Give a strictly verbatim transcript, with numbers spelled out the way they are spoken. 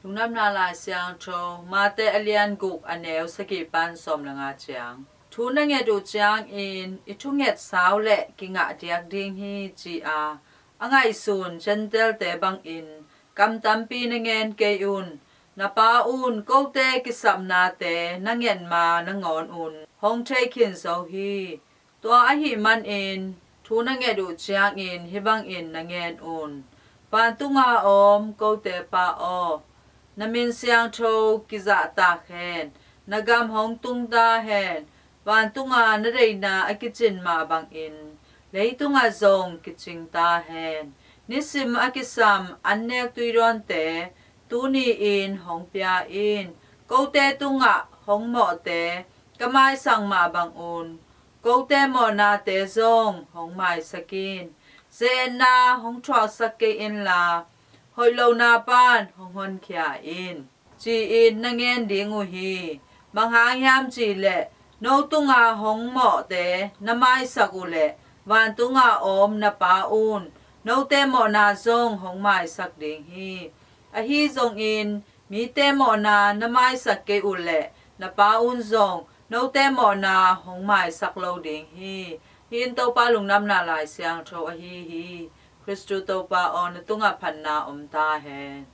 Lungdamna Lai Siangtho, Mate a lian guk, a neu sagih pan sawm le nga ciang. Thu na nget uh ciangin i thunget sau le kingah diak ding hi, ci-a a ngaihsun Gentile-te bangin kam tampi na ngen kei un. Na Pa un kote kisapnate na nget ma nangawn un hong thei khin zo hi. Tua ahih manin thu na nget uh ciangin hih bangin na ngen un: Vantunga om kote Pa aw, na min siangtho kizahtak hen. Na gam hong tung ta hen. Vantunga na deihna a kicin mah bangin leitungah zong kicing ta hen. Nisim a kisam annek tuidawnte tuni-in hong pia in. Kote tungah hong mawhte ka maisak mah bangun kote mawhnate zong hong maisak in. Ze-etna hong thuaksak kei inla, hoih lohna pan hong honkhia in, ci-in na ngen ding uh hi. Bang hang hiam cih leh no tunga hong mawhte na maisak uh leh vantunga om na Pa un note mawhna zong hong maisak ding hi. Ahi zongin mite mawhna na maisak kei uh leh na Pa un zong note mawhna hong maisak lo ding hi. Hih in Topa Lungdamna Lai Siangtho ahi hi. Khristu Topa aw, na tungah phatna om ta hen.